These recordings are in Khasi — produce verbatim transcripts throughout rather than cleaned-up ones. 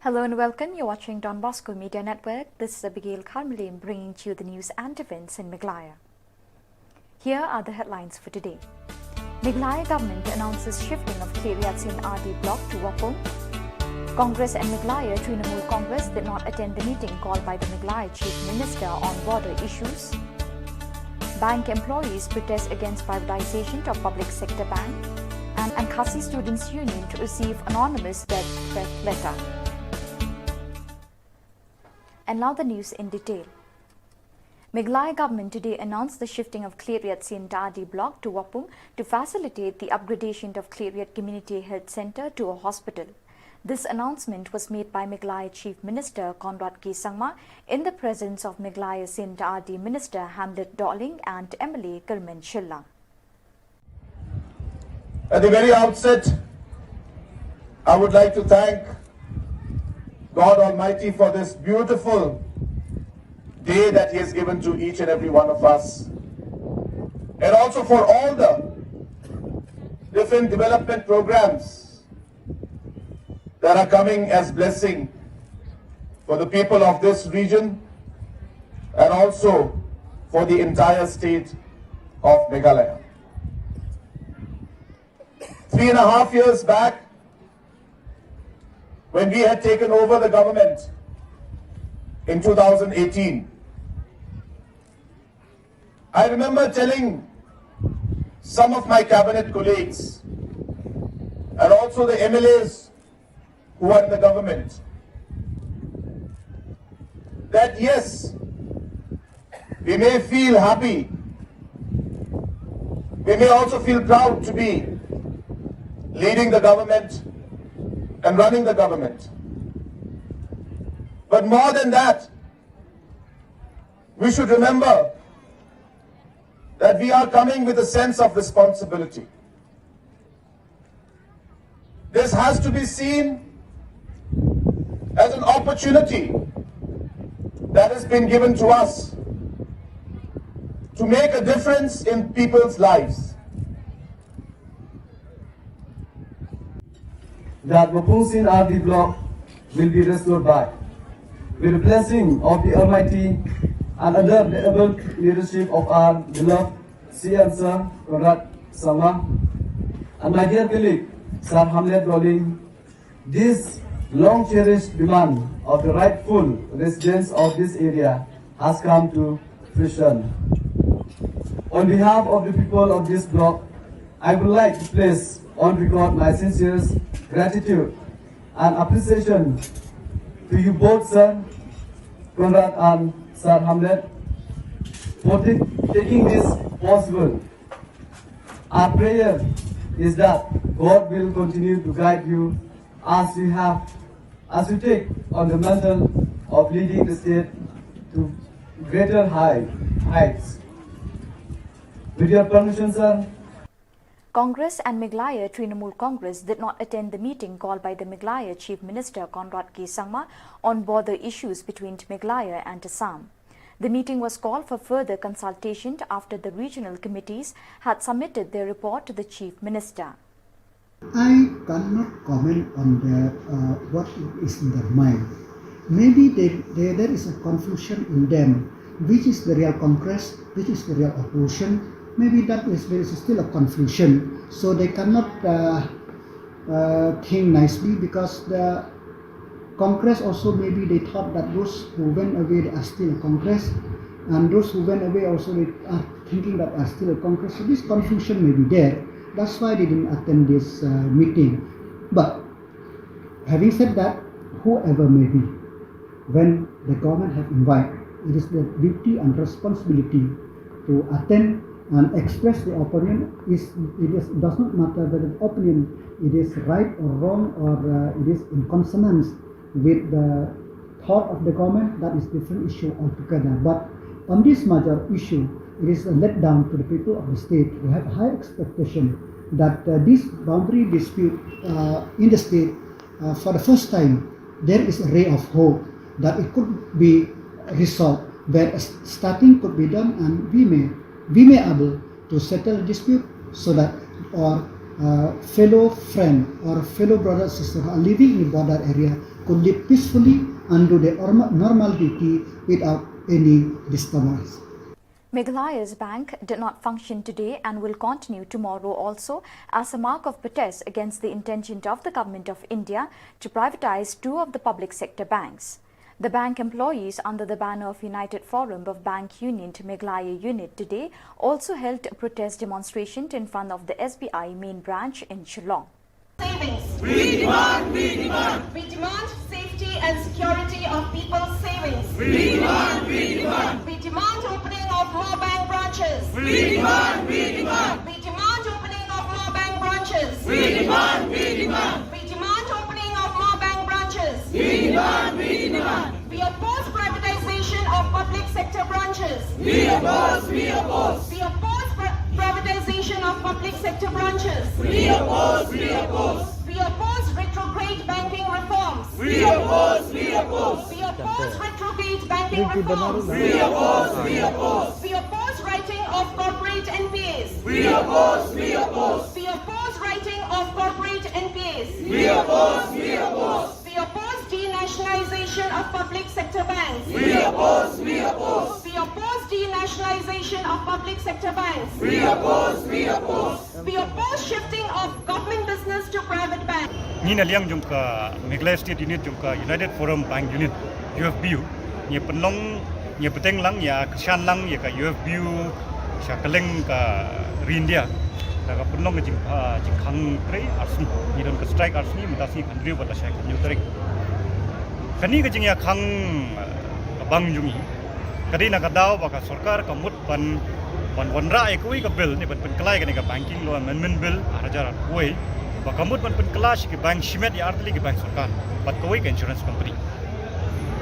Hello and welcome. You're watching Don Bosco Media Network. This is Abigail Kharmilem bringing to you the news and events in Meghalaya. Here are the headlines for today. Meghalaya government announces shifting of Khliehriat-Seen R D block to Wapung. Congress and Meghalaya Trinamool Congress did not attend the meeting called by the Meghalaya Chief Minister on border issues. Bank employees protest against privatization of public sector bank. And, and Khasi Students Union to receive anonymous death threat letter. And now the news in detail. Meghalaya government today announced the shifting of Khliehriat-Seen R D block to Wapung to facilitate the upgradation of Khliehriat Community Health Centre to a hospital. This announcement was made by Meghalaya Chief Minister Conrad K Sangma in the presence of Meghalaya Seen R D Minister Hamlet Dohling and M L A Kyrmen Shylla. At the very outset, I would like to thank God Almighty for this beautiful day that He has given to each and every one of us, and also for all the different development programs that are coming as blessing for the people of this region and also for the entire state of Meghalaya. Three and a half years back, when we had taken over the government in two thousand eighteen, I remember telling some of my cabinet colleagues and also the M L As who are in the government that yes, we may feel happy, we may also feel proud to be leading the government and running the government. But more than that, we should remember that we are coming with a sense of responsibility. This has to be seen as an opportunity that has been given to us to make a difference in people's lives. That Wapung Seen R D block will be restored back. With the blessing of the Almighty and under the able leadership of our beloved C M Sir Conrad Sangma and my dear colleague Sir Hamlet Dohling, this long cherished demand of the rightful residents of this area has come to fruition. On behalf of the people of this block, I would like to place on record my sincerest gratitude and appreciation to you both, Sir Conrad and Sir Hamlet, for ta- taking this possible. Our prayer is that God will continue to guide you as you have, as you take on the mantle of leading the state to greater high heights. With your permission, sir. Congress and Meghalaya Trinamool Congress did not attend the meeting called by the Meghalaya Chief Minister Conrad K Sangma on border issues between Meghalaya and Assam. The meeting was called for further consultation after the regional committees had submitted their report to the Chief Minister. I cannot comment on the, uh, what is in their mind. Maybe they, they, there is a confusion in them, which is the real Congress, which is the real opposition. Maybe that is, there is still a confusion. So they cannot, uh, uh, think nicely because the Congress also, maybe they thought that those who went away, they are still a Congress, and those who went away also, they are thinking that are still a Congress. So this confusion may be there. That's why they didn't attend this, uh, meeting. But having said that, whoever may be, when the government have invited, it is their duty and responsibility to attend and express the opinion. Is, it is, does not matter whether the opinion it is right or wrong or, uh, it is in consonance with the thought of the government, that is different issue altogether. But on this major issue, it is a letdown to the people of the state. We have high expectation that, uh, this boundary dispute, uh, in the state, uh, for the first time, there is a ray of hope that it could be resolved, where a s- starting could be done, and we may, we may able to settle the dispute so that our, uh, fellow friend or fellow brother sister who are living in the border area to live peacefully and do their norma- normal duty without any disturbance. Meghalaya's bank did not function today and will continue tomorrow also as a mark of protest against the intention of the Government of India to privatize two of the public sector banks. The bank employees, under the banner of United Forum of Bank Union Meghalaya Unit, today also held a protest demonstration in front of the S B I main branch in Shillong. Savings. We demand, we demand. We demand safety and security of people's savings. We demand, we demand. We demand opening of more bank branches. We demand, we demand. We demand opening of more bank branches. We demand, we demand. We demand opening of more bank branches. We demand, we demand. We oppose privatization of public sector branches. We oppose, we oppose. We oppose pri- privatization of public sector branches. We oppose, we oppose. We oppose retrograde banking reforms. We oppose, we oppose. We oppose retrograde banking reforms. We oppose, we oppose. We oppose writing of corporate N P As. We oppose, we oppose. We oppose writing of corporate N P As. We oppose, we oppose. We oppose denationalization of public sector banks. We oppose, we oppose. We oppose denationalization of public sector banks. We oppose, we oppose. We oppose shifting of government business to private banks. Ngi na liang jong ka Meghalaya State Unit jong ka United Forum Bank Unit, U F B U, ngi pynlong, ngi bteng lang, ngi kyrshan lang ïa ka U F B U sha kylleng ka ri India. Da ka pynlong ka jing, ah, jingkhang trei arsngi. Ngi don ka strike arsngi, mynta sngi khathynriew bad lashai khathynñiew tarik. Kane ka jingïakhang, ah, ka bank jong ngi ka dei na ka daw ba ka sorkar ka mut ban, ban wanrah ïa kawei ka bill ne ban pynkylla ïa kane ka Banking Law Amendment Bill ar hajar arphew wei, ba ka mut ban pynkylla sha ki bank shimet ïa artylli ki bank sorkar bad kawei ka insurance company.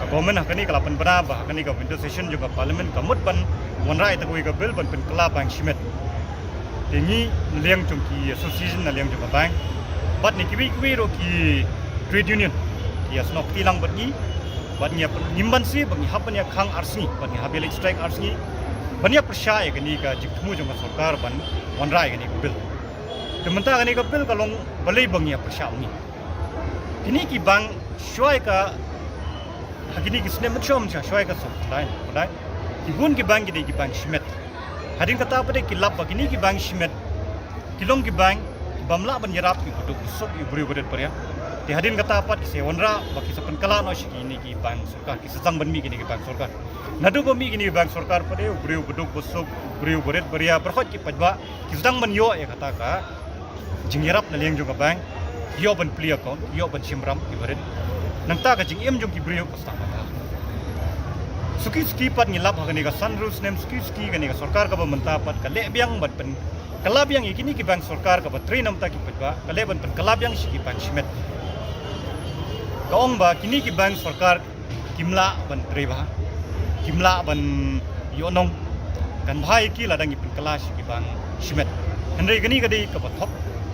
Ka government ha kane ka la pynbna ba ha kane ka winter session jong ka Parliament ka mut ban wanrah ïa kawei ka bill ban pynkylla bank shimet. Te ngi na liang jong ki association, na liang jong ka bank bad ne kiwei kiwei ruh ki trade union ki ïasnoh kti lang bad ngi. Bad ngi ïa pyn- ngim banse ba ngi hap ban ïakhang arsngi, bad ngi hap ïaleit strike arsngi ban ïa pyrshah ïa kane ka jingthmu jong ka sorkar ban wanrah ïa kane ka bill. Te mynta kane ka bill ka long balei ba ngi ïa pyrshah ngi. Kine ki bank shuwa ïa ka, ha kine ki snem mynshwa mynshwa, shuwa ïa ka snem khyndai, khyndai, ki bun ki bank ki dei ki bank shimet. Hadien kata pat de ki lap ba kine ki bank shimet ki long ki bank ki bym lah ban ïarap ïa u baduk basuk, ïa u briew barit baria. Te hadien kata pat ki sa wanrah ba ki sa pynkylla noh sha kine ki bank sorkar, ki sa sdang ban mih kine ki bank sorkar. Naduh ba mih kine ki bank sorkar pat de u briew baduk basuk, u briew barit baria, baroh ki paidbah ki sdang ban ïoh ïa kata ka jingïarap na liang jong ka bank, ïoh ban plie account, ïoh ban shim ram ki barit. Nangta ka jingim jong ki briew ka sdang ban ha. Suki suki pat ngi lap ha kane ka san hynriew snem, suki suki kane ka sorkar kaba mynta pat ka leh biang ban pynkylla biang ïa kine ki bank sorkar kaba trei namar ki paidbah, ka leh ban pynkylla biang sha ki bank shimet. Ka ong ba kine ki bank sorkar kim lah ban trei bha, kim lah ban ïoh nong. Kan bha ïa ki lada ngi pynkylla sha ki bank shimet. Hynrei kane ka dei kaba thok,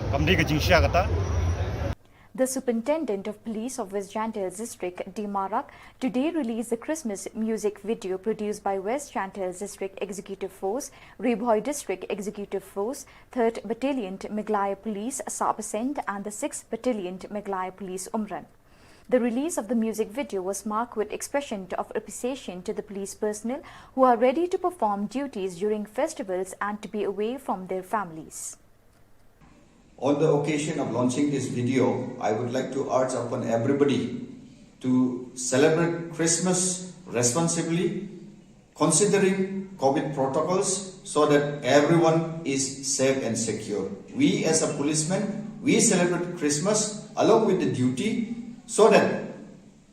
kam dei ka jingshah kata. The Superintendent of Police of West Jaintia Hills District, Dimrak, today released the Christmas music video produced by West Jaintia Hills District Executive Force, Ri Bhoi District Executive Force, third Battalion Meghalaya Police, Sahbasent, and the sixth Battalion Meghalaya Police, Umran. The release of the music video was marked with expression of appreciation to the police personnel who are ready to perform duties during festivals and to be away from their families. On the occasion of launching this video, I would like to urge upon everybody to celebrate Christmas responsibly, considering COVID protocols, so that everyone is safe and secure. We as a policeman, we celebrate Christmas along with the duty so that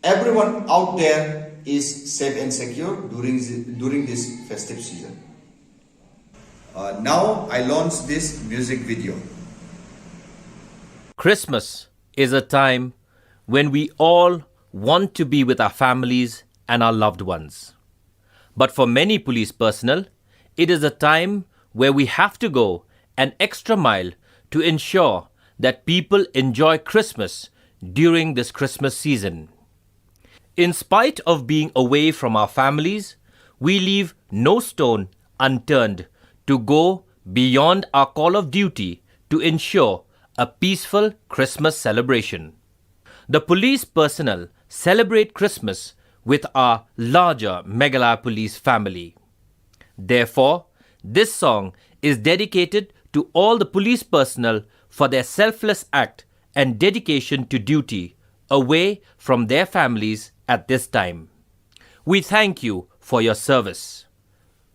everyone out there is safe and secure during the, during this festive season. Uh, now I launch this music video. Christmas is a time when we all want to be with our families and our loved ones. But for many police personnel, it is a time where we have to go an extra mile to ensure that people enjoy Christmas during this Christmas season. In spite of being away from our families, we leave no stone unturned to go beyond our call of duty to ensure a peaceful Christmas celebration. The police personnel celebrate Christmas with our larger Meghalaya Police family. Therefore, this song is dedicated to all the police personnel for their selfless act and dedication to duty away from their families at this time. We thank you for your service.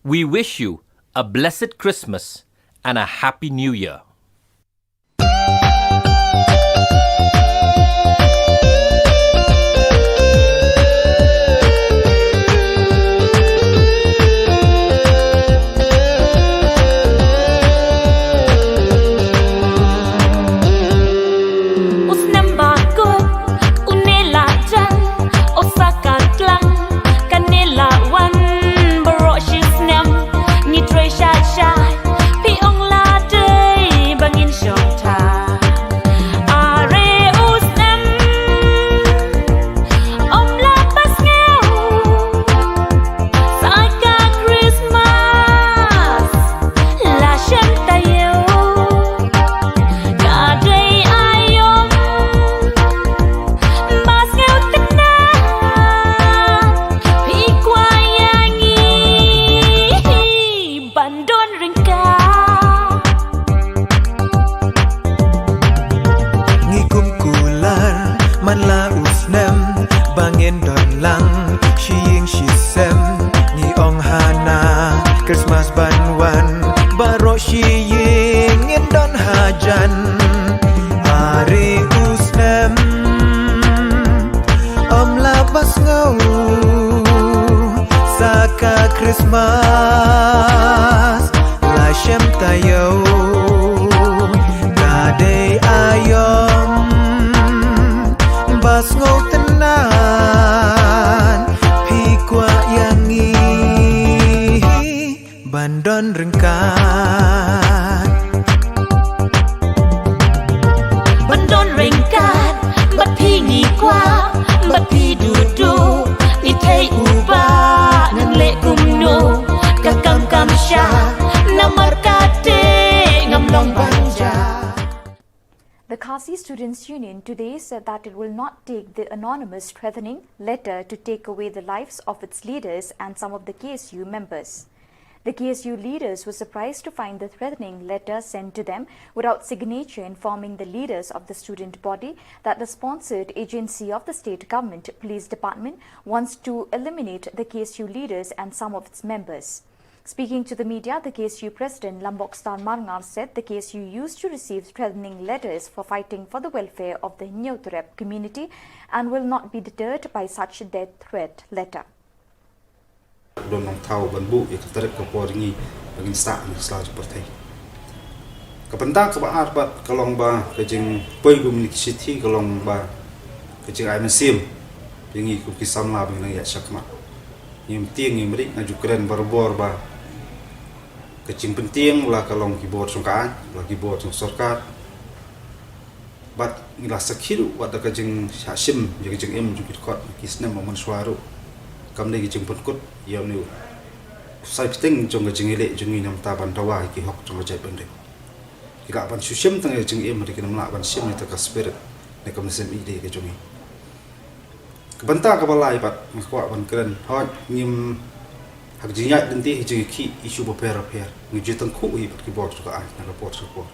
We wish you a blessed Christmas and a happy New Year. Ngi kum kular man la u snem ba ngin don lang shi ïing shi sem. Ngi ong hana Christmas ban wan, baroh shi ïing ngin don hajan. Are u snem ym lah ba sngew sa ka Christmas la shem taïew. Ka dei aïom ba sngewtynnat, phi kwah ïa ngi ban don ryngkat. Ban don ryngkat bad phi ngi kwah, bad phi duh duh. Phi thei u ba ngan leh kumno, ka kam kam sha, namar kata ngam long ban jah. The Khasi Students' Union today said that it will not take the anonymous threatening letter to take away the lives of its leaders and some of the K S U members. The K S U leaders were surprised to find the threatening letter sent to them without signature, informing the leaders of the student body that the sponsored agency of the state government, police department, wants to eliminate the K S U leaders and some of its members. Speaking to the media, the K S U president Lambok Star Marngar said the K S U used to receive threatening letters for fighting for the welfare of the Hynñiewtrep community and will not be deterred by such death threat letter. Don nongthaw ban buh ïa ka trep ka por ngi ba ngin sah na sla jong pyrthei. Ka bynta kaba ar pat ka long ba ka jingpoi kumne ki shithi ka long ba ka jingai mynsiem ïa ngi kum ki samla ba ngi nang ïaid shakhmat. Ngim tieng ngim ri, nga ju kren barabor ba ka jingpyntieng la ka long ki bor jong ka aiñ, la ki bor jong sorkar. Bad ngi la sakhi ruh wat da ka jingshah shim ïa ka jingim jong ki dkhot ki snem ba mynshuwa ruh. Kam dei ka jingpynkut ïa une u ksai bteng jong ka jingïaleh jong ngi namar ban dawa ïa ki hok jong ka jaitbynriew. Ki lah ban shu shim tang ïa ka jingim, hynrei kim lah ban shim ïa ka spirit ne ka mynsiem ïeit ka jong ngi. Ka bynta kaba lai pat nga kwah ban kren, hooid ngim ha ka jingïaid lynti ha jingïakhih issue bapher bapher, ngi ju tyngkhuh hi bad ki bor jong ka aiñ na ka por sha ka por.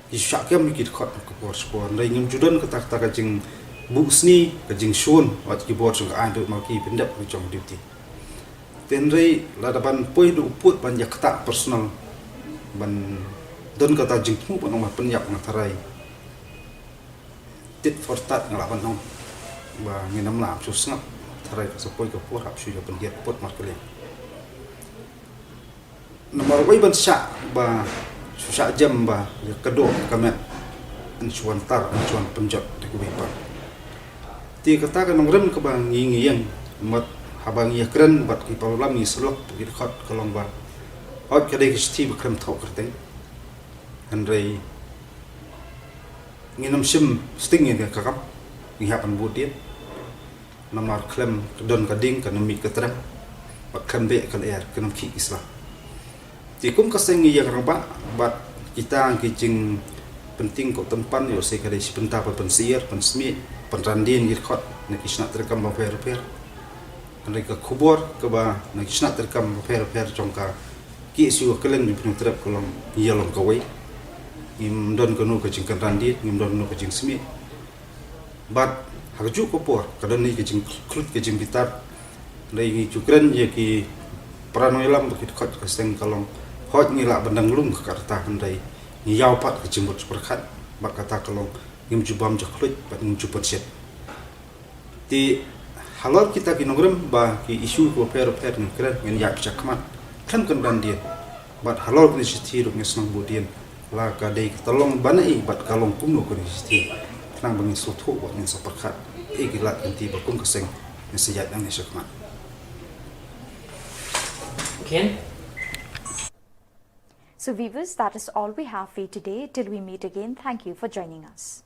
Ki shu shah kem ïa ki dkhot na ka por sha ka por, hynrei ngim ju don kata kata ka jingbuhsniew, ka jingshun, wat ki bor jong ka aiñ ruh ma ki pyndep ki jong duty. Te hynrei lada ban poi da u pud ban ïa kata personal, ban don kata jingthmu ban ong ban pynïap, nga tharai tit for tat nga lah ban ong ba ngin ym lah ban shu sngap, tharai ka sa poi ka por hap shu ïa pynhiar pud markylliang. Namar wei ban shah ba shu shah jem ba ïa ka doh ka met yn shu wan tar, yn shu wan pynjot da kiwei pat. Te kata ka nongrim kaba ngi ngi ïeng, mut haba ngi ïakren bad ki palulam ngi sylok ki dkhot ka long ba, hooid ka dei ka shithi ba khlem thoh kyrteng. Hynrei ngin ym shim sting ïa ka kam, ngi hap ban bud ïa. Namar khlem ka don ka ding kan ym mih ka trem, bad khlem beh ka lyer kan ym khih ki sla. Te kum ka seng ngi ïeng rangbah bad kita ki jing Pynting ko tympan ïoh se ka dei shi bynta ban pynsyier, pynsmih, pynran dien ïa ki dkhot na ki shnat treikam bapher bapher. Hynrei ka khubor kaba na ki shnat treikam bapher bapher jong ka KSU Kylleng Jingpynïoh Trep ka long ïa long kawei. Ngim don kano ka jingkynran dien, ngim don kano ka jingsmih. Bad ha kajuh ka por ka don hi ka jingkhluit ka jingbitar. Hynrei ngi ju kren ïa ki para nongïalam bad ki dkhot ka seng ka long, hooid ngi lah ban dang lung ka rta hynrei ngi ïaw pat ka jingmut jingpyrkhat bad kata ka long ngim ju bam ju khluit bad ngim ju pynshet. Te halor kita ki nongrim ba ki issue kiba pher pher ngin kren, ngin ïaid shakhmat khlem kynran dien. Bad halor kane ka shithi ruh ngin sngewbha dien la ka dei ka long ban ai bad ka long kumno kane ka shithi, khnang ba ngin sngewthuh bad ngin sa pyrkhat ïa ki lad ki lynti ba kum ka seng ngin sa ïaid nangne shakhmat. Ken? So viewers, that is all we have for you today. Till we meet again, thank you for joining us.